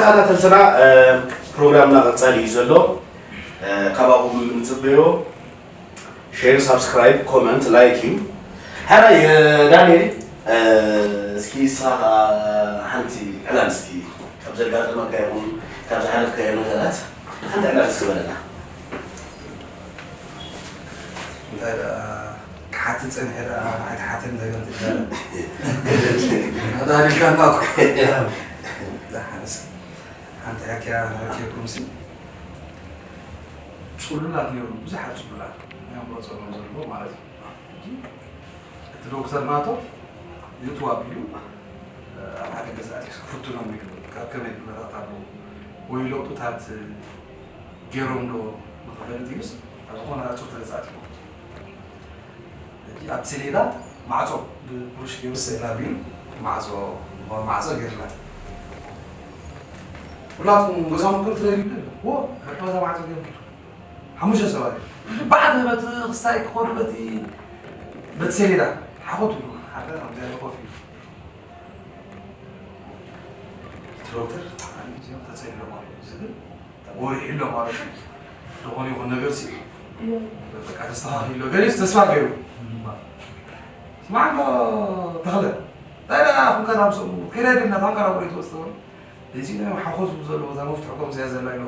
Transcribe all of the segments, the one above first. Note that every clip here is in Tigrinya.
ተኸታተልትና፣ እ፣ ፕሮግራምና ቀጻሊ እዩ ዘሎ። እ፣ ካባኹም እንጽበዮ ሼር፣ ሳብስክራይብ፣ ኮመንት፣ ላይክ እዩ። ሕራይ፣ እ፣ ዳንኤል፣ እ፣ እስኪ ንስኻ ኸኣ ሓንቲ ዕላል እስኪ ካብ ዘጋጠመካ ይኹን ካብ ዝሓለፍካዮ ነገራት ሓንቲ ዕላል እስኪ በለና። እንታይ ደኣ ክሓትት ጸኒሐ ደኣ ኣይትሓትን ነገር ትዛረብ። ኣዳሊልካና እኮ። ደሓንስ ሓንቲ ሕክያ ንሕክየኩምሲ። ጽሉላት ነይሮም፣ ብዙሓት ጽሉላት ናይ ኣእምሮ ጸገም ዘለዎ ማለት እዩ። ሕጂ እቲ ዶክተር ናቶ ይእትው ኣቢሉ፣ ኣብ ሓደ ገዛእቲ ክፍትኖም ኢሉ፣ ካብ ከመይ ኩነታት ኣለዉ ወይ ለውጥታት ገይሮም ዶ ንኽፈልጥ ኢሉስ፣ ኣብ ዝኾነ ኣጹር ተገዛእቲ። ሕጂ ኣብቲ ሰሌዳ ማዕጾ ብብሩሽ ገይሩ ስእሊ ኣቢሉ ማዕጾ፣ ማዕጾ ገይርና። ኩላትኩም ገዛኹም ክርኢ ትደልዩ ዶ? ዎ፣ በቃ በዛ ማዕጾ ገይሩ። ሓሙሽተ ሰባት እዮም። ባዕዲ በቲ ክስታይ ክኾኑ በቲ፣ በቲ ሰሌዳ ሓኾት ኢሉ ሓደ ኣብ ገለ ኮፍ ኢሉ። እቲ ዶክተር፣ "ኣንቲኦም ተጸሊሎም ኣለዉ" ዝብል ወሪሑ ኣሎ ማለት እዩ። ዝኾነ ይኹን ነገር ሲ፣ በቃ ተስተኻኺሉ ኣሎ። ገሊኡስ ተስፋ ገይሩ። ስማዕ እንዶ ተኽለ፣ እንታይ ደኣ ኩንካ ናብ ስሙ፣ ከይዳ ድና ታንካ ናብ ወሬት ወስደውን። እዚ ናይ ሓኾ ዝብሉ ዘሎ ቦታ መፍትሒ ከምዚኣ ዘላ ኢሉ።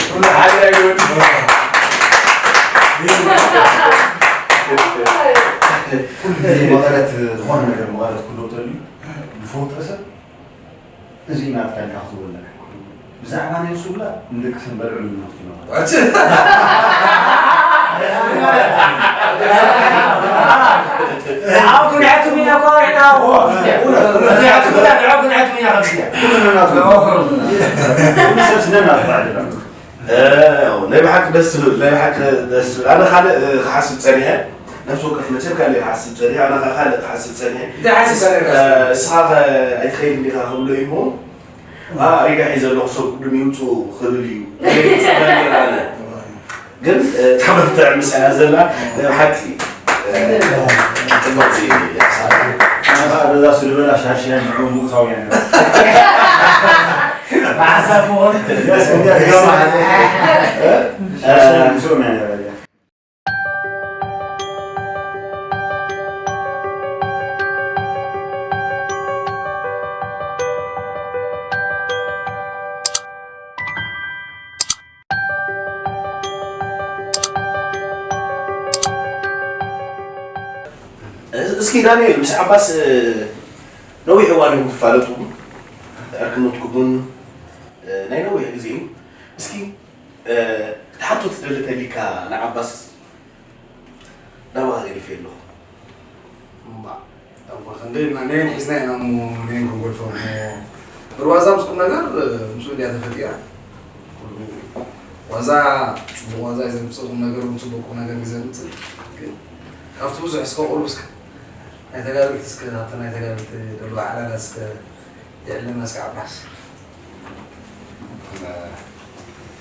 ኩሉ ሓደ ኣይወድን። ኩሉ ግዜ መቐረት፣ ዝኾነ ነገር መቐረት ክህልዎ ተልዩ ዝፈጥረ ሰብ፣ እዚ ናትካ ኢልካ ክትወልዕ። ብዛዕባ ናይ ሱላ ንደቂ ሰንበል ዕሉም ኢና ክትነግሮ። ንዓኹም ክንዕቅም ኢና እኮ ርኢና እኮ። ንዓኹም ኢና፣ ንዓኹም ክንዕቅም ኢና ከብድያ። ኩሉ ነናቱ። ኩሉ ሰብ ነናቱ ባዕሉ። እ፣ ናይ ብሓቂ ደስ ዝብል፣ ናይ ብሓቂ ደስ ዝብል። ኣነ ካልእ፣ እ፣ ክሓስብ ጸኒሐ። ነፍሲ ወከፍ መቸም ካልእ ክሓስብ ጸኒሐ፣ ኣነ ኸኣ ካልእ ክሓስብ ጸኒሐ። እንታይ ሓሲብካ ነይርካ? እ፣ እስኻ ኸ ኣይትኸይድን ዲኻ ክብሎ እዩ እሞ፣ ኣ፣ ሪጋ ሒዘ ኣለኹ፣ ሰብ ቅድም ይውጹ ክብል እዩ። ይጽበ ነይረ ኣነ። ግን፣ እ፣ ተመትዕ ምስላ ዘላ፣ ናይ ብሓቂ፣ እ፣ ጽብቕቲ እያ። ኣነ ኸኣ በዛ ስልበላ ሻሽያን ንዕኡ ምእታው እያ ነይራ። ብሓሳብ ምኾነ። እ፣ ሻሽያን ምስኦም እያ ነይራ እያ። እስኪ ዳንኤል፣ ምስ ዓባስ ነዊሕ እዋን ኢኹም ትፋለጡ፣ ዕርክነትኩምን ናይ ነዊሕ ግዜ እዩ። እስኪ ክትሓቶ ትደሊ ተሊካ ንዓባስ ናባኻ ገዲፈ ኣለኹ። እምባእ፣ እሞ ክንደይ ኢልና ነየን ሒዝና ኢና እሞ ነየን ክንጎድፎ እሞ። ብርዋዛ ምስ ቁም ነገር፣ ምስኡ ድያ ተፈጢራ። ኩሉ ዋዛ፣ ጽቡቕ ዋዛ እዩ ዘምጽእ፣ ቁም ነገር እውን ጽቡቕ ቁም ነገር እዩ ዘምጽእ። ግን ካብቲ ብዙሕ እስከ ቁሩብ እስከ ናይ ተጋደልቲ እስከ፣ ካብቲ ናይ ተጋደልቲ ደሎ ዓላላ እስከ የዕልመና እስከ ዓባስ።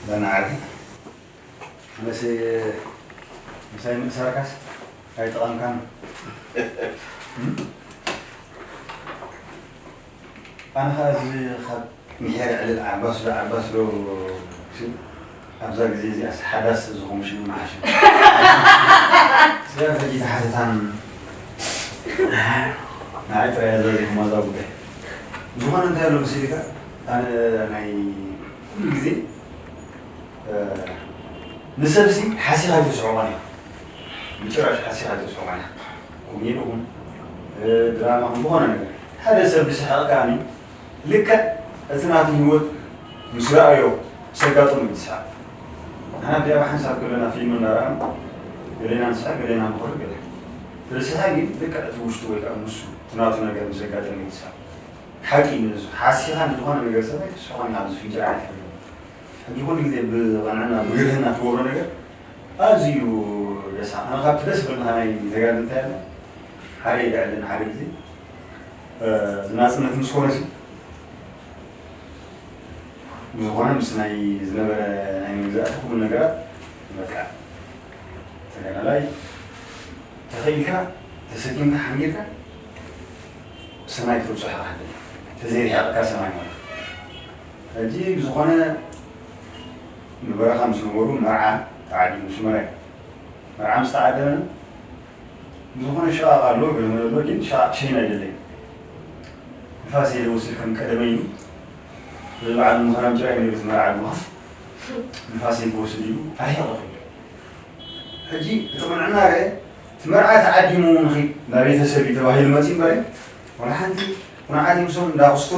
በናዓሪ። ኣነስ ምሳይ ምእሳርካስ ኣይጠቐምካን። ኣነ ኸኣ እዚ ኻብ ምሒር ዕልል ዓባስ ዶ ዓባስ ዶ ሲ፣ ኣብዛ ግዜ እዚኣስ ሓዳስ ዝኾኑ ሽም መዓሽ። ስለ ፈጂታ ሓተታን ንዓይ ጥራይ ኣዛዚኹም ኣዛ ጉዳይ። ዝኾነ እንታይ ኣሎ መሲልካ? ኣነ ናይ ኩሉ ግዜ ንሰብሲ ሓሲኻ ኣይተስሕቖን ኢኻ። ብጭራሽ ሓሲኻ ኣይተስሕቖን ኢኻ። ኮሜዲ ይኹን፣ ድራማ ይኹን፣ ዝኾነ ነገር። ሓደ ሰብ ዝስሕቕ ከኣኒ ልክዕ እቲ ናቱ ህይወት ምስ ረኣዮ፣ ምስ ኣጋጠሞ እዩ ዝስሕቕ። ንሕና ብያባ ሓንሳብ ከለና ፊልም እናረኣና፣ ገሌና ንስሕቕ፣ ገሌና ንኾርር፣ ገለ። እቲ ዝስሕቕ ግን ልክዕ እቲ ውሽጡ ወይ ከዓ ንሱ፣ እቲ ናቱ ነገር ምስ ኣጋጠሞ እዩ ዝስሕቕ። ሓቂ እዩ እዚ። ሓሲኻ ንዝኾነ ነገር ሰብ ኣይትስሕቖን ኢኻ፣ ኣብዚ ፍንጭር ኣይትፈርድን። ሕጂ ኩሉ ግዜ ብቐንዕና ብግርህና ትገብሮ ነገር ኣዝዩ ደስ፣ ኣነ ካብቲ ደስ ዝብለኒ ናይ ተጋሩ እንታይ ኣሎ፣ ሓደ ይልዕልን ሓደ ግዜ፣ እ፣ ናጽነት ምስ ኮነሲ፣ ብዝኾነ ምስ ናይ ዝነበረ ናይ መግዛእቲ ኩሉ ነገራት በቃ ተጋዳላይ ተኸኢልካ ተሰኪምካ ሓንጊርካ ሰማይ ክትብፅሖ ኢኻ። ተዘይርሒቕካ ሰማይ ማለት ሕጂ ብዝኾነ ንበረኻ ምስ ነበሩ መርዓ ተዓዲሙ ስመራ እዩ። መርዓ ምስ ተዓደመ ብዝኾነ ሸቓቕ ኣሎ ገለ መለ ኣሎ ግን ሸቓቕ ሸይን ኣይደለይን። ንፋስ እየ ዝወስድ ከም ቀደመይ እዩ። በዓል ምኽራም ጭራይ ነይሩ እቲ መርዓ ድማ ንፋስ እየ ክወስድ ኢሉ ኣርሒቑ ኸይዱ። ሕጂ እቲ ቁንዕና ርአ እቲ መርዓ ተዓዲሙ ንኺድ ናብ ቤተሰብ እዩ ተባሂሉ መፂ እምበር ወላ ሓንቲ ቁንዓት ይምሶም እንዳ ክስቶ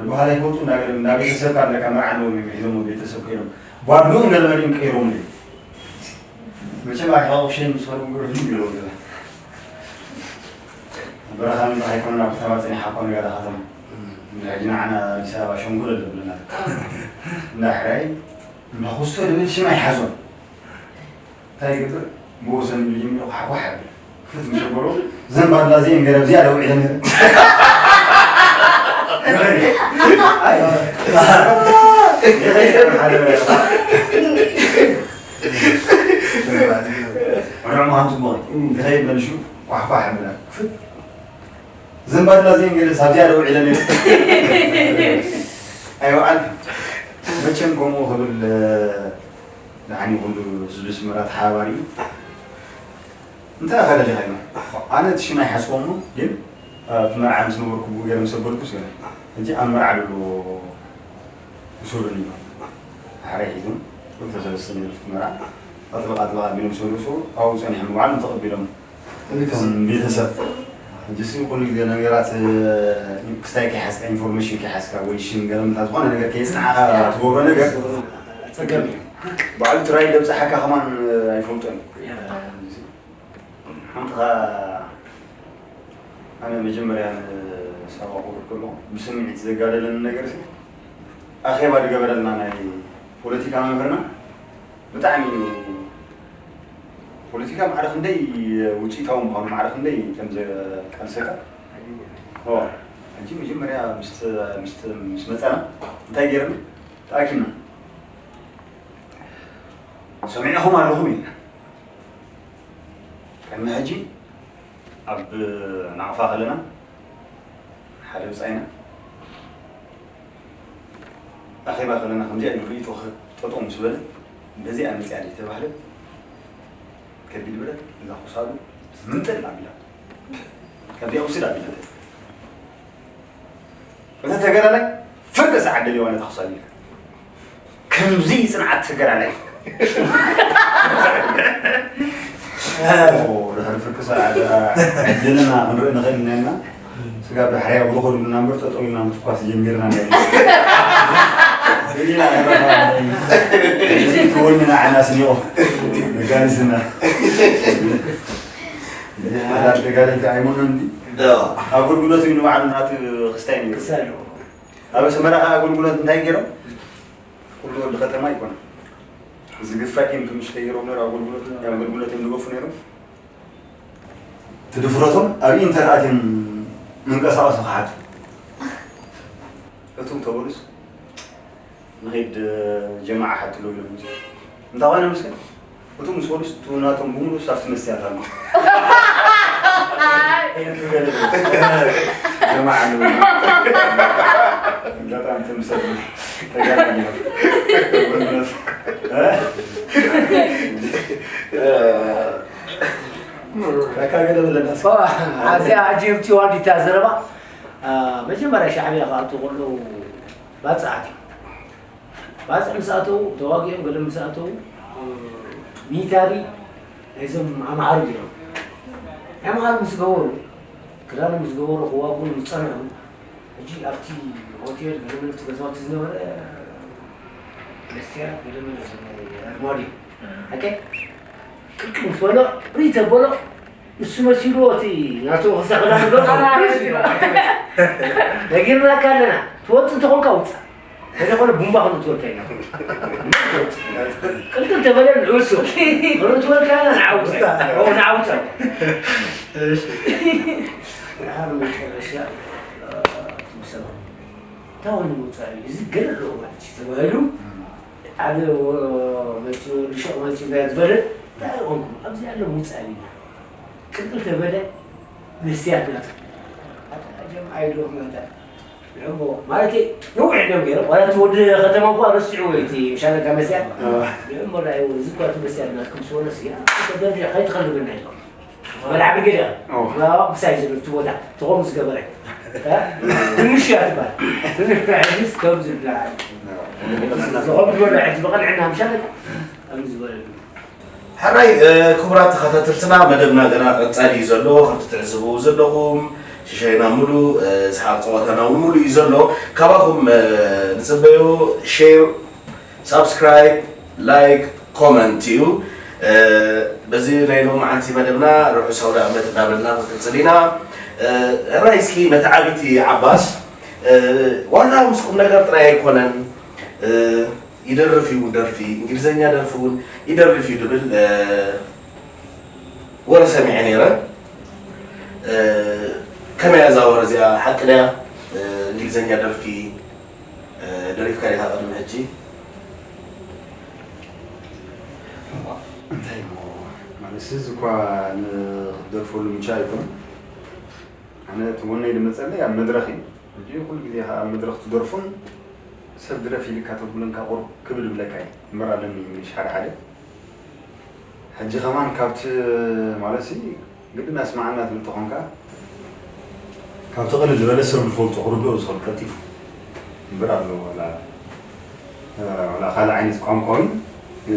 ዝበሃል ኣይፈልጡ እንዳ ገለ እንዳ ቤተሰብ ካብ ለካ መርዓ ኣለዎም እዮም ሒዞም ቤተሰብ ከይዶም ቧድኡ እንገለመሊኦም ቀይሮም እዩ መቸም ኣርሒቑ ሸይ ምስ ኸዱ ግርህ ይብሎም ገለ በረኻ ምንታይ ኣይኮነን ኣብ ከተማ ፀኒሓ እኮ ንገለ ከተማ ሕጂ ንዓና ኣዲስ ኣበባ ሸንጎል ኣለብለና እንዳ ሕራይ እንዳ ክስቶ ዝብል ሽም ኣይሓዞን እንታይ ይገብር ብኡ ሰሚሉ ጀሚሩ ኳሕኳሕ ያብል ክፍት ምስ ጀመሮ ዘንባድላ እዚአን ገረብ እዚኣ ደው ኢለን ወደ ዑማ ሃምቱ ቦይ ዝኸይድ መልሹ ኳሕኳሕ ያብላ ክፍት ዘንባድላ እዚአን ገረብ ሳብዚኣ ደው ኢለን ኣይወዓል መቸም ከምኡ ክብል ንዓኒ ኩሉ ህዝቢ ኣስመራ ተሓባባሪ እዩ። እንታይ ኢኻ ደሊኻ ኢልና። ኣነ እቲ ሽም ኣይሓዝኮ እሞ ግን ኣብቲ መርዓ ምስ ነበርኩ ብኡ ገይረ ምስ ኣበልኩስ ገለ ሕጂ ኣብ መርዓ ደሎ ውሰዱኒ ኢሎም። ሓራይ ሒዞም ክልተ ሰለስተ ነይሩ ኣብቲ መርዓ። ኣጥልቕ ኣጥልቕ ኣቢሎም ምስ መለሱ ኣብኡ ጸኒሖም ንባዕሎም ተቐቢሎም። እቶም ቤተሰብ ሕጂስ ኩሉ ግዜ ነገራት ክስታይ ከይሓዝካ ኢንፎርሜሽን ከይሓዝካ ወይ ሽም ገለ ምንታ ዝኾነ ነገር ከየጽናዕካ ትገብሮ ነገር ጸገም እዩ ባዕሉ ትራይ ደብጻሓካ ከማን ኣይፈልጦን ሓንትኻ ኣነ መጀመርያ ንሳዋ ክብል ከሎ ብስምዒት ዘጋደለኒ ነገር ኣኼባ ዝገበረልና ናይ ፖለቲካ መምህርና ብጣዕሚ እዩ ፖለቲካ ማዕረ ክንደይ ውፅኢታዊ ምዃኑ ማዕረ ክንደይ ከም ዘቃልሰካ ሕጂ መጀመርያ ምስ መፀና እንታይ ገይርና ተኣኪብና ሰሚዕኹም ኣለኹም ኢልና ቅድሚ ሕጂ ኣብ ናቕፋ ከለና ሓደ ብፃይና ኣኼባ ከለና ከምዚኣ ኢሉ ርእይቶ ጠጠው ምስ በለ በዚኣ መፅያ ዘይተባህለ ከቢድ ብረት እዛ ክሳዱ ምንጥል ኣቢላ ካብዚኣ ውስድ ኣቢላ እቲ ተጋዳላይ ፈገስ ዓደል የዋነ ተኽሳል ኢልካ ከምዚ ጽንዓት ተጋዳላይ ድሕሪ ፍርቂ ሰዓት ዕድልና ክንርኢ ንኽእል ኢና ስጋብ ዳሕርያ ብዝኸዱልና እምበር ጠጠው ኢልና ምትኳስ ጀሚርና ትወንና ዓና ስኒቆ መጋኒስና ተጋዳልቲ ኣይሞኖ እንዲ ኣገልግሎት እዩ ንባዕሉ ናቱ ክስታይ ነይሩ ኣብ ኣስመራ ከዓ ኣገልግሎት እንታይ ገይሮም ኩሉ ወዲ ከተማ ይኮነ ዝግፋ እዮም ትንሽ ቀይሮም ነሩ ኣገልግሎት ኣገልግሎት እዮም ዝገፉ ነይሮም ትድፍረቶም ኣብ ኢንተርኣት እዮም ምንቀሳቀሱ ክሓት እቶም ተበሉስ ንኸይድ ጀማዓ ሓትሎ ኢሎም እንታኾነ ምስል እቶም ምስ ወዱስ ናቶም ብምሉስ ኣብቲ መስትያት ኣሎ ጀማዓ ኣጋጣሚ ትምሰል ተጋጣሚ ኣካ ገለ በለና ኣዚኣ ሕጂ እምቲ ዋንዲታ ዘረባ መጀመርያ ሻዕብያ ክኣቱ ከለዉ ባፅዓት እዩ ባፅዕ ምስ ኣተዉ ተዋጊኦም ገለ ምስ ኣተዉ ሚሊታሪ ናይዞም ኣምሓሩ ገይሮም ኣምሓሩ ምስ ገበሩ ክዳኖም ምስ ገበሩ ክዋግኡ ምስ ፀንሑ ሕጂ ኣብቲ ሆቴል ገለመለቲ ገዛውቲ ዝነበረ መስትያት ገለመለ ኣርማድዮ ሓቀ ቅልቅል ምስ በሎ ሪተ በሎ ንሱ መሲልዎ እቲ ናቱ ክሳኽዳ ነጊርናካ ኣለና ትወፅ እንተኾንካ ውፃእ ተደኾነ ቡምባ ከም ትወልካ ኢና ቅልቅል ተበለ ንዕውሶ ትወልካ ኢና ንዓውፃ ንዓውፃ መጨረሻ ትምሰሎ እንታይ ኮይኑ ምውፃእ እዩ እዚ ገለ ኣለዎ ማለት እዩ ተባሂሉ ሓደ መፂኡ ልሸቕ መፂኡ ናይ ዝበለ እንታይ ይኾንኩም ኣብዚ ኣሎ ምውፃእ እዩ ቅጥል ተበለ መስትያት ናቱ። ኣታ ጀምዓ ኢሉ መታ። ንዕሞ፣ ማለት፣ ነዊሕ ዕድመ ገይሩ። ዋላ እቲ ወዲ ከተማ እኳ ረሲዑ ወይ እቲ ሻለቃ መስትያት። ኣዎ። ንዕሞ ራእይዎ፣ እዚ እኳ እቲ መስትያት ናትኩም ስወረስ፣ ያ፣ ተደርድያ፣ ከይትኸልብና ኢሎም። መርዓ ብርጌድ እያ። ኣዎ። ያ፣ ምሳይ ዝብል እቲ ቦታ፣ ተኾም ዝገበረ። እ? ትንሽ እያ ትበሃል። ትንሽ ሕጅስ ከም ዝብላ። ኣዎ። ዝኸም ዝበሎ ሕጅ ብቐንዕና ምሻለቃ፣ ከም ዝበሎ። ሕራይ፣ እ፣ ክቡራት ተኸታተልትና፣ መደብና ገና ቀጻሊ እዩ ዘሎ። ከምቲ ትዕዝብዎ ዘለኹም፣ ሽሻይና ሙሉ፣ እ፣ ሰሓቕ ጸወታና እውን ሙሉ እዩ ዘሎ። ካባኹም፣ እ፣ ንጽበዮ ሼር፣ ሳብስክራይብ፣ ላይክ፣ ኮመንት እዩ። እ፣ በዚ ናይ ሎማዓንቲ መደብና ርሑስ ኣውደ ኣመት እናበልና ክንቅጽል ኢና። እ፣ ሕራይ፣ እስኪ ነቲ ዓቢቲ ዓባስ፣ እ፣ ዋላ ምስ ቁም ነገር ጥራይ ኣይኮነን፣ እ፣ ይደርፍ እዩ እውን ደርፊ፣ እንግሊዘኛ ደርፊ እውን ይደርፍ እዩ ድብል፣ እ፣ ወረ ሰሚዐ ነይረ። እ፣ ከመይ እያ እዛ ወረ እዚኣ? ሓቂ ድያ? እ፣ እንግሊዘኛ ደርፊ፣ እ፣ ደሪፍካ ዲኻ ቅድሚ ሕጂ? እንታይ እሞ፣ ማለት፣ እዚ እኳ ንክትደርፈሉ ምቻ ኣይኮነን። ኣነ እቲ ወነይ ዝመጸለይ ኣብ መድረኽ እዩ። ሕጂ ኩሉ ግዜ ከኣ ኣብ መድረኽ ትደርፉን ሰብ ድረፍ ኢልካ ተብለንካ ቁሩብ ክብድ ይብለካ እዩ። እምበር ኣለኒ እንግሊሽ ሓደ ሓደ። ሕጂ ከማን ካብቲ፣ ማለትሲ፣ ግድን ኣስማዓና ትብል ተኾንካ፣ ካብቲ ቅልል ዝበለ ሰብ ዝፈልጦ ክርድኦ ዝኽእል ቀልጢፉ። እምበር ኣሎ ዋላ፣ ዋላ ካልእ ዓይነት ቋንቋ እውን፣ እ፣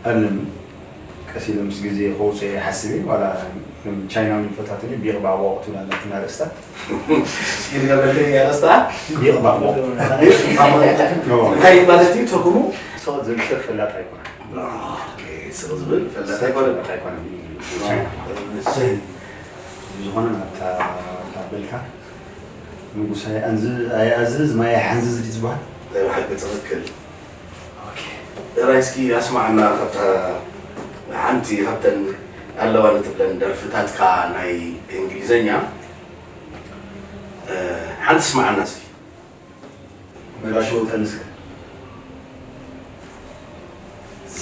ኣለኒ። ቀስ ኢለ ምስ ግዜ ከውፅኦ እየ ሓሲበ። ዋላ ከም ቻይናዊ ፈታተኒ ቢቕ ባቕ ዋቕ ትብል ኣላ እትና ርእስታ። እስኪ ንገበለይ እያ ርእስታ። ቢቕ ባቕ ዋቕ። እንታይ ማለት እዩ ትርጉሙ? ስቕ ዝብል ሰብ ፈላጥ ኣይኮነን። ኦኬ፣ ስቕ ዝብል ፈላጥ ሰብ ኣይኮነን። ፈላጥ ኣይኮነን። ቻይና። እሺ። ዝኾነ ናብታ ታበልካ ንጉስ ኣይ ኣንዝ-፣ ኣይ ኣዝዝ ማይ ኣይሓንዝዝ ድዩ ዝበሃል? ናይ ብሓቂ ትኽክል። ኦኬ። ጥራይ እስኪ ኣስማዓና ካብታ ሓንቲ ካብተን ኣለዋ ንትብለን ደርፍታትካ ናይ እንግሊዘኛ፣ እ፣ ሓንቲ ስማዓና እስኪ። መጋሽ ወልቀንስከ።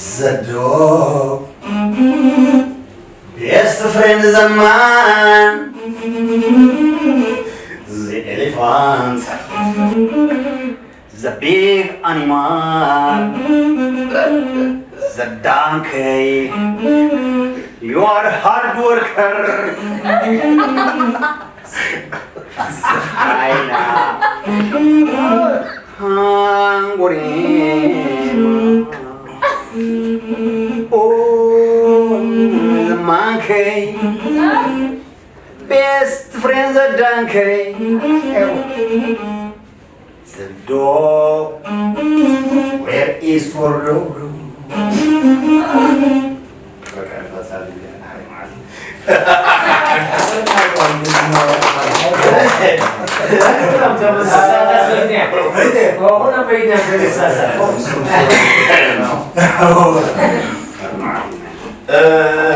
ዘዶ ቤስት ፍሬንድ ዘማን፣ the elephant, the big animal, the donkey, you are hard worker. China. Hungry. Oh, the monkey. Best friend, the donkey. The dog. Where is for dog?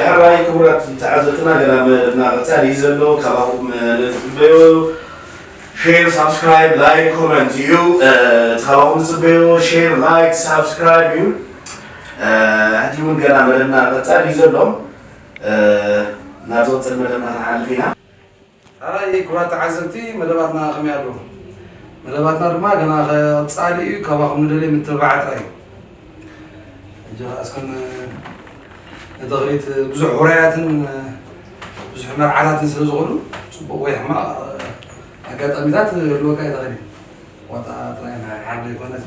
ሕራይ ክቡራት ተዓዘብትና፣ ገና መደብና ቀጻሊ እዩ ዘሎ። ካባኹም ንጽበዮ ሼር፣ ሳብስክራይብ፣ ላይክ፣ ኮመንት እዩ። እ፣ እቲ ካባኹም ንጽበዮ ሼር፣ ላይክ፣ ሳብስክራይብ እዩ። እ፣ ሕጂ እውን ገና መደብና ቀጻሊ እዩ ዘሎ። እ፣ ናብ ዝቕጽል መደብና ክንሓልፍ ኢና። ሕራይ ክቡራት ተዓዘብቲ፣ መደባትና ከመይ ኣሎ? መደባትና ድማ ገና ቀጻሊ እዩ። ካባኹም ንደልዮ ምትብባዕ ጥራይ እዩ። ሕጂ ኸኣ እስከ ን-፣ ንተኽሊት ብዙሕ ውራያትን ብዙሕ መርዓታትን ስለ ዝኾኑ፣ ጽቡቕ ወይ ሕማቕ ኣጋጣሚታት ክህልወካ እዩ ተኽሊት። ዋጣ ጥራይ ምሕርሓር ዘይኮነስ፣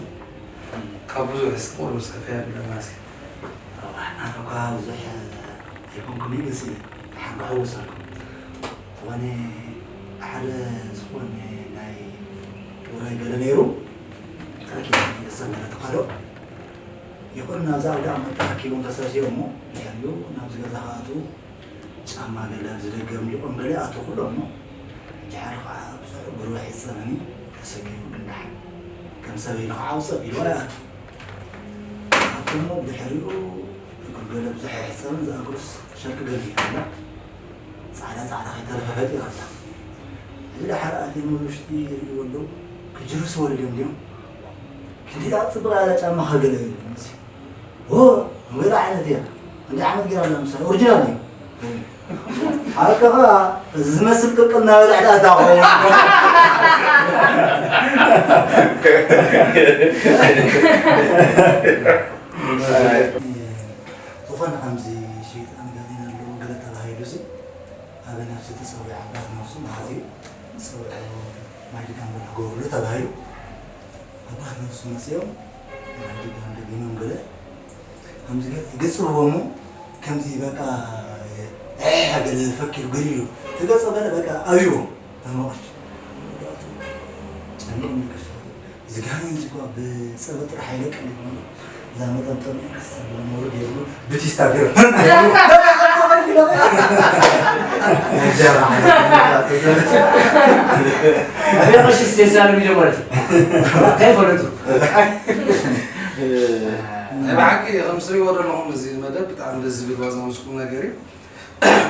ካብ ብዙሕ እስኪ ቁሩብ እስከ ፈያ ብለና እስኪ። ኣነ እኳ ብዙሕ ኣይኮንኩን፣ ግን እስኪ ሓንቲ ክሕውሰልኩም። ዝኾነ ሓደ ዝኾነ ናይ ውራይ ገለ ነይሩ፣ ተረኪቡ ይእሰር ገለ ተኻዶ። ይኹን ናብዚ ኣውደ ኣመት ተኣኪቦም ተሰብሲቦም እሞ፣ ድሕሪኡ ናብዚ ገዛ ክኣትዉ ጫማ ገለ ኣብዚ ደገ ኣምሊቖም ገለ ይኣትዉ ኩሎም እሞ፣ ድሓር ኸዓ ብዙሕ እግሩ ኣይሕጸብን እዩ፣ ተሰኪፉ ግን ደሓን ከም ሰብ ኢሉ ኸዓ ኣውጽእ ኢልዎ ይኣቱ። ኣቱሞ ብድሕሪኡ እግሩ ገለ ብዙሕ ኣይሕጸብን፣ እዛ እግሩስ ሸርቂ ገለ ይብላ። ጻዕዳ ጻዕዳ ከይተረፈ ፈጢራታ። እዚ ደሓር ኣትዮም ኣብ ውሽጢ ይርእይዎ ኣለዉ። ክጅርስ ወሪዶም ድዮም? ክንደይ ደኣ ጽብቕ ያለ ጫማኻ ገለ ይብሉ። ኦ፣ እንገዳ ዓይነት እያ። እንደ ዓይነት ገይራ ኣላ ምሳሌ ኦሪጂናል እዩ። ሓቂ ኸኣ ዝመስል ቅቅል እናበልዕ ደኣ እንታይ ክኸውን? ዝኾነ ከምዚ ሸይጣን ጋኔን ኣለዎ ገለ ተባሂሉሲ፣ ኣበ ነፍሲ ተጸዊዑ ኣባት ነፍሱ መሓዚ ጸዊዑ ማይ ድጋም ገለ ክገብርሉ ተባሂሉ፣ ኣባት ነፍሱ መጺኦም ማይ ድጋም ደጊሞም ገለ ከምዚ ገ-፣ ይገጽርዎ እሞ፣ ከምዚ በቃ፣ እ፣ ገለ ፈኪሩ ገሊሉ፣ እቲ ገጸ ገለ በቃ ኣብይዎ፣ ተመቕሽ። ጨኒቑ ምንቅሽ። እዚ ጋኔን እዚ እኮ ብጸበል ጥራሕ ኣይለቅን እዩ። እዛ መጠምጠሚ ክሳብ መውረድ የብሉ፣ ብቲስታ ገይሩ። ኣበይ ቀሺ ስቴሳን የሚለው ማለት ነው። እንታይ ፈለጡ? ናይ ብሓቂ ከም ትሪእዎ ዘለኹም እዚ መደብ ብጣዕሚ ደስ ዝብል ዋዛ ምስ ቁም ነገር እዩ።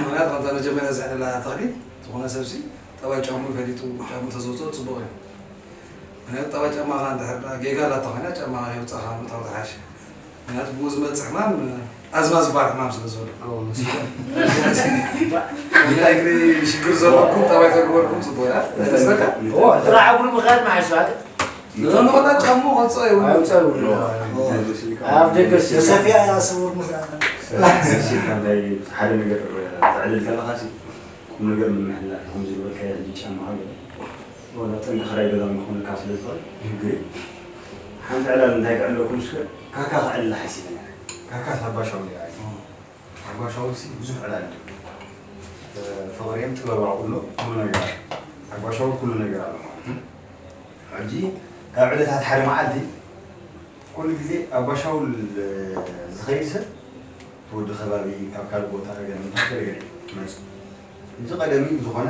ምኽንያቱ ከምታ መጀመርያ ዘዕለላ ተኽሊት ዝኾነ ሰብሲ ጠባይ ጫሙ ፈሊጡ ጫሙ ተዘውፅኦ ፅቡቕ እዩ። ምኽንያቱ ጠባይ ጫማኻ እንድሕር ደኣ ጌጋ ኣላታ ኮይና ጫማኻ ከየውፃእኻ ምእታው ዝሓሸ። ምኽንያቱ ብኡ ዝመፅእ ሕማም ኣዝማ ዝበሃል ሕማም ስለ ዘሎ ናይ እግሪ ሽግር ዘለኩም ጠባይ ተግበርኩም ፅቡቕ እያ። ተስረካ ጥራሕ እግሩ ምኻድ መሓሸ። ንኾና ጫሙ ኸውፅኦ ይብሉ። ኣይውፃእ ይብሉ። ኣብ ደገ ተሰፊያ እያ ስውር ምሳና። ሓደ ነገር ተዕልል ከለኻ ሲ ቁም ነገር ንምሕላፍ ከም ዝበልካዮ ሕጂ ጫማኻ ገለ ወላ ጠንቂ ክራይ ገዛ ክኾነካ ስለ ዝኽእል ይህግር እዩ። ሓንቲ ዕላል እንታይ ክዕለኩም እስከ ካካ ክዕልል ሓሲበ ነይረ። ካካ ሳባ ሻውል እያ። ኣጓሻውል ሲ ብዙሕ ዕላል እዩ። ፍቕሬም ጥበብ ኣውሎ ኩሉ ነገር ኣሎ። ኣጓሻውል ኩሉ ነገር ኣሎ ማለት ነው። ሕጂ ካብ ዕለታት ሓደ መዓልቲ ኩሉ ግዜ ኣጓሻውል ዝኸይድ ሰብ ወዲ ከባቢ ካብ ካልእ ቦታ ገለ እንታይ ገለ ገለ ይመጽእ። እዚ ቀደም እዩ ዝኾነ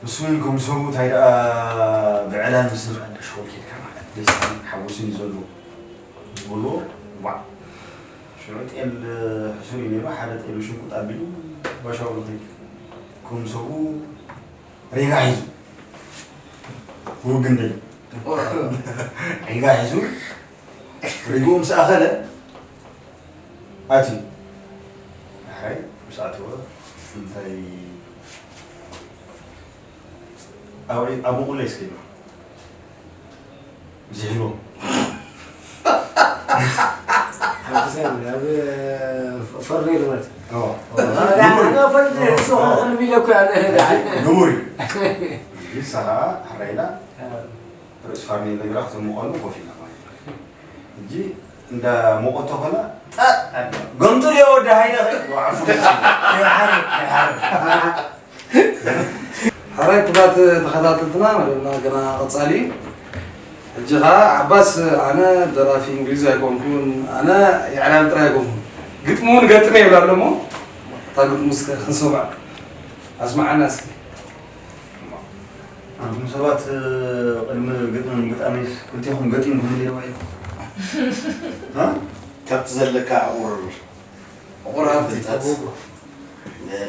ንሱ እውን ከም ሰቡ እንታይ ደኣ ብዕላል ምስ ኣጓሻውል ኬድካ ማለት ደስታን ሓጎስን እዩ ዘለዎ። ዝብልዎ ዋዕ ሽዑ ጤል ሕሱር እዩ ነይሩ። ሓደ ጤል ሽንቁጥ ኣቢሉ ባሻው ንኸይድ ከም ሰብኡ ሪጋ ሒዙ ውግን ደል ሪጋ ሒዙ ሪግኡ ምስ ኣኸለ ኣትዩ። ኣይ ምስ ኣተወ እንታይ ኣብዒ ኣብቑለይ እስከ ኢሉ ዝሕልዎ ኣብ ፈርኔሎ ማለት እዩ። ፈርኔሎ እሱ ኸልሚ ኢለ እኮ ያለ ግቡር እዩ። ሰኻ ሕራይላ ርእስ ፋርኔሎ ግራ ክተምቐሉ ኮፍ ኢላ ማለት እዩ። ሕጂ እንዳ ሞቐቶ ኸላ ጠ ገምጥልዮ ወዲ ሃይለ ኸ ዓፉ ይሓርብ ይሓርብ። ሕራይ ክቡራት ተኸታተልትና መደብና ገና ቀጻሊ እዩ። ሕጂ ኸኣ ዓባስ ኣነ ደራፊ እንግሊዝ ኣይኮንኩን፣ ኣነ የዕላል ጥራይ ኣይኮንኩን። ግጥሚ እውን ገጥመ ይብል ኣሎ እሞ እታ ግጥሚ እስከ ክንሰምዕ ኣስምዓና እስኪ። ኣንቱም ሰባት ቅድሚ ግጥምን ግጣሜስ ክልቴኹም ገጢምኩም ዶ ውዒልኩም? እ? ካብቲ ዘለካ ዕቑር ዕቑር ሃብቲ ፍልጠት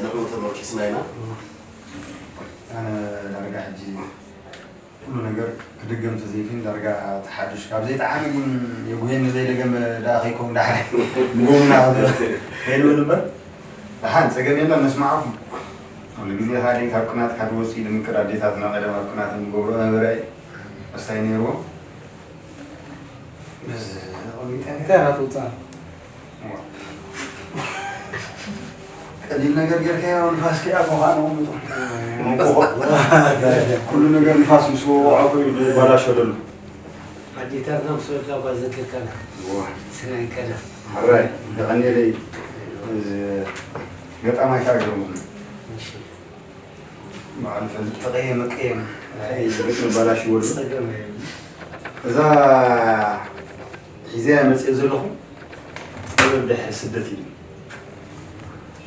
ንዕኡ ተመርኪስና ኢና። ኣነ ዳርጋ ሕጂ ኩሉ ነገር ክድገም ተዘይክን ዳርጋ ተሓድሽ ካብ ዘይጠዓመ ግን የጉሄኒ ዘይደገመ ደኣ ከይከውን ዳሕራይ ንጎምና ከይንብል እምበር ደሓን ጸገም የለን ነስማዓኩም። ኩሉ ግዜ ካዲ ካብ ቅናት ካብ ወፂ ድምቅር ኣዴታትና ቀደም ኣብ ቅናት እንገብሮ ነበረ እዩ። ኣስታይ ነይርዎ። በዚ ኣቐሚጠ እንታይ ኢኻ ትውፅኣ? ቀሊል ነገር ጌርካዮ ንፋስ ከይኣትዎ ከዓ ነቐምጦ። ኩሉ ነገር ንፋስ ምስ ወቕዖ እኮ እዩ ዝበላሾ ዘሎ። ኣዴታትና ምስ በልካ እኳ ዘክርከና። እዋ። ስናይ ቀደም። ሕራይ፣ የቐንየለይ። እዚ ገጣማይ ከዓ ገርሙኒ። እሺ። በዓል ፈልጥ ተቐየመ ቀየም። ኣይ፣ ግጥሚ በላሽዎ ዶ? ጸገም የብሉን። እዛ ሒዘያ መጽእ ዘለኹ ጥበብ ድሕሪ ስደት እዩ።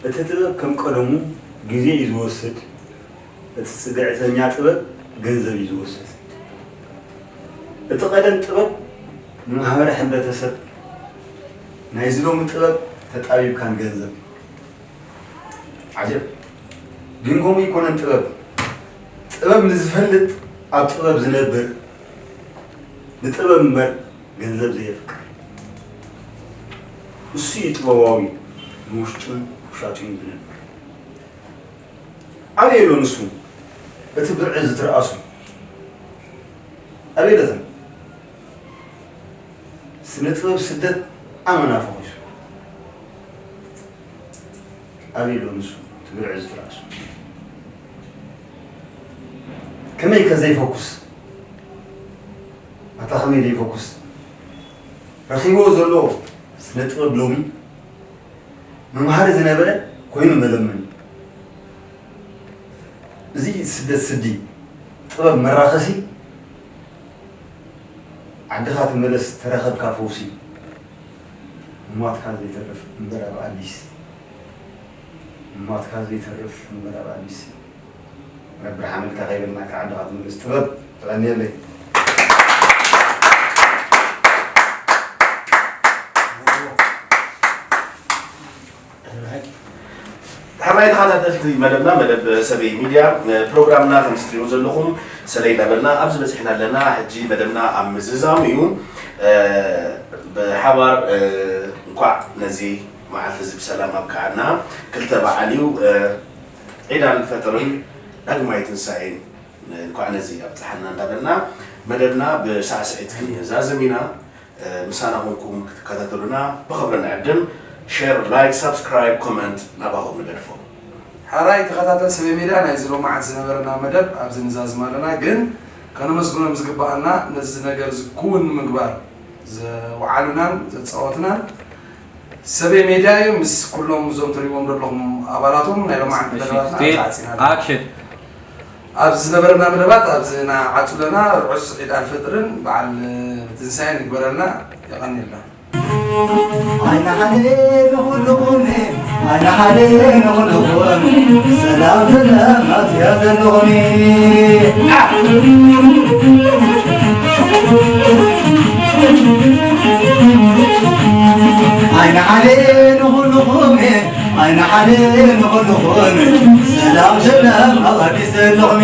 እቲ ጥበብ ከም ቀደሙ ግዜ እዩ ዝወስድ። እቲ ጽግዕተኛ ጥበብ ገንዘብ እዩ ዝወስድ። እቲ ቀደም ጥበብ ንማሕበረ ሕብረተሰብ፣ ናይዚ ሎሚ ጥበብ ተጣቢብካን ገንዘብ። ዓጀብ! ግን ከምኡ ኣይኮነን ጥበብ። ጥበብ ንዝፈልጥ ኣብ ጥበብ ዝነብር፣ ንጥበብ እምበር ገንዘብ ዘየፍቅር። እሱ እዩ ጥበባዊ፣ ንውሽጡን ጫጭን ዝነብር ኣበይ ኣሎ ንሱ? እቲ ብርዒ ዝትርኣሱ ኣበይ ኣሎ? ስነ ጥበብ ስደት ኣመና ፈኺሱ ኣበይ ኣሎ ንሱ? እቲ ብርዒ ዝትርኣሱ ከመይ ከ ዘይፈኩስ? ኣታ ከመይ ዘይፈኩስ? ረኺብዎ ዘሎ ስነ ጥበብ ሎሚ መምሃሪ ዝነበረ ኮይኑ መለመኒ። እዚ ስደት ስዲ ጥበብ መራኸሲ ዓድኻ ተመለስ ተረኸብካ ፈውሲ። ሞትካ ዘይተርፍ እምበር ኣብ ኣዲስ ሞትካ ዘይተርፍ እምበር ኣብ ኣዲስ ረቢ ሓመድካ ከይበልናካ ዓድኻ ትምልስ ጥበብ። ተቐንየለይ። ሕራይ ተኸታተልቲ መደብና መደብ ሰበይ ሚድያ ፕሮግራምና ከም ዝትሪኡ ዘለኹም ሰለይ እናበልና ኣብዚ በፂሕና ኣለና። ሕጂ መደብና ኣብ ምዝዛሙ እዩ። ብሓባር እንኳዕ ነዚ መዓልቲ እዚ ብሰላም ኣብቅዓና። ክልተ በዓል እዩ። ዒድ ኣልፈጥርን ዳግማይ ትንሳኤን እንኳዕ ነዚ ኣብፀሓና እንዳበልና መደብና ብሳዕስዒት ክንዛዝም ኢና። ምሳና ኮንኩም ክትከታተሉና ብኽብሪ ንዕድም። ሸር፣ ላይክ፣ ሳብስክራይብ፣ ኮመንት ናባኹም ንገድፎ። ሓራይ ተኸታተል ሰበይ ሜድያ ናይዚ ሎማዓት ዝነበረና መደብ ኣብዚ ንዛዝም ኣለና ግን ከነመስግኖም ዝግበኣና ነዚ ነገር እዚ ክውን ንምግባር ዘውዓሉናን ዘፃወቱናን ሰበይ ሜድያ እዩ ምስ ኩሎም እዞም ትሪእዎም ዘለኹም ኣባላቶም ናይ ሎማዓት መደባትና ኣብዚ ዓፂና ኣለና። ኣብዚ ዝነበረና መደባት ኣብዚ ንዓፁ ኣለና። ርሑስ ዒድ ኣልፈጥርን በዓል ትንሳኤን ይግበረልና። የቐንየልና። ኣይንሓደ ንኹልኹም ኣይንሓደ ንኹልኹም ሰላም ሰላም ኣብዚኣ ዘለኹም ኣይንሓደ ንኹልኹም ኣይንሓደ ንኹልኹም ሰላም ሰላም ኣብ ኣዲስ ዘለኹም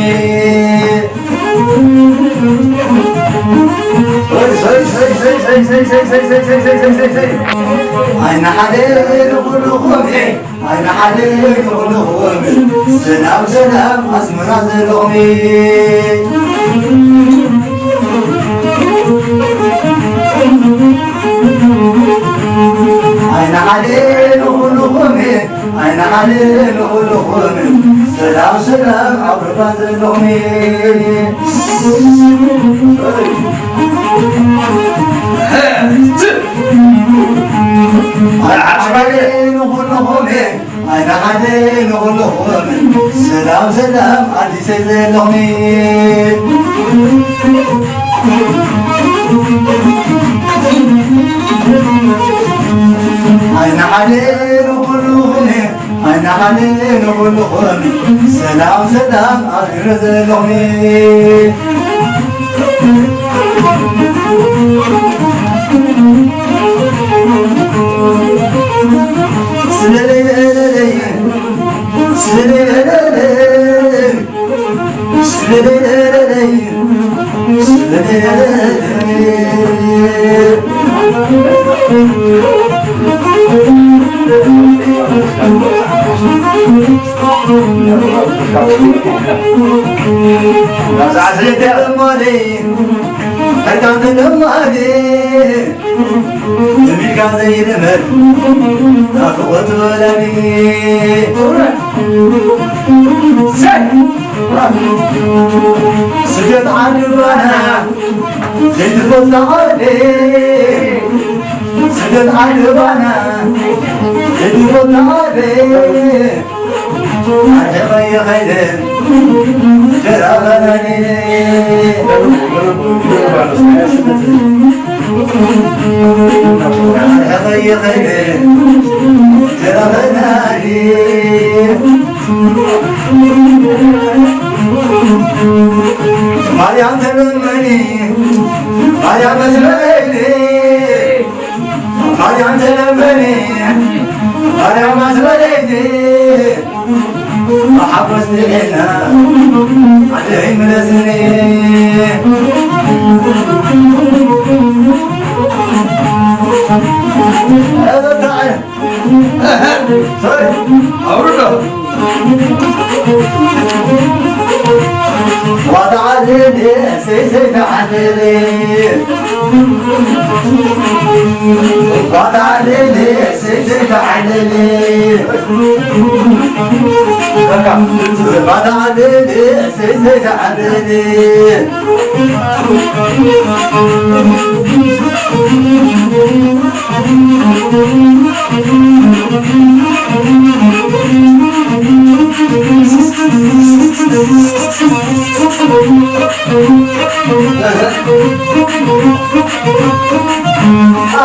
ኣይንሓደ ንኹልኹም ኣይንሓደ ንኹልኹም ሰላም ሰላም ኣስመራ ዘለኹም ኣይንሓደ ንኹልኹም ኣይንሓደ ንኹልኹም ሰላም ሰላም ኣብ ርባ ዘለኹም ኣይንሓደ ንኹልኹም ኣይንሓደ ንኹልኹም ሰላም ሰላም ኣዲሰይ ዘለኹም ኣይንሓደ ንኹልኹም ኣይንሓደ ንኹልኹም ሰላም ሰላም ኣብ ርባ ዘለኹም ዕርቃን ተደማሪ እሚልካ ዘይልመድ ናፍቖት ወላዲ ስደት ዓዲ ባና ዘይትፈልጣ ዓዲ ስደት ዓዲ ባና ዘይትፈልጣ ዓዲ ማርያም ተለመኒ ማርያም መስለኒ ማርያም ተለመኒ ማርያም ኣስመረይቲ ብሓጎስ ንዒና ዓደይ ምለስኒ ሶሪ፣ ኣውርዶ። ዋተዓልል፣ ሰይ፣ ሰይ፣ ተዓልል። ዋተዓልል፣ ሰይ፣ ሰይ፣ ተዓልል። በቃ። ዋተዓልል፣ ሰይ፣ ሰይ፣ ተዓልል።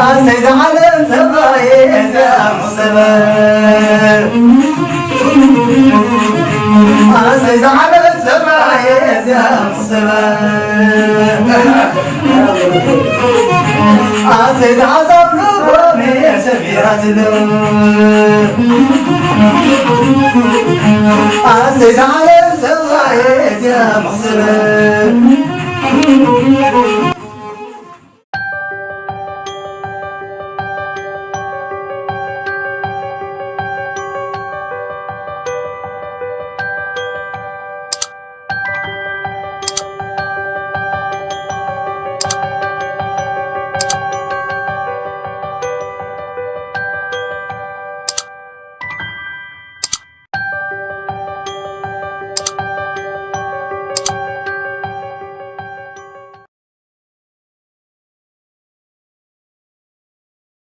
ኣሰይ ዝዓለም ሰብኣየ እዚኣ መኽሰበ። ኣሰይ ዝዓለም ሰብኣየ እዚኣ መኽሰበ። ኣሰይ ዝዓዛብ ልቦም ሰፊራትሉ። ኣሰይ ዝዓለም ሰብኣየ እዚኣ መኽሰበ።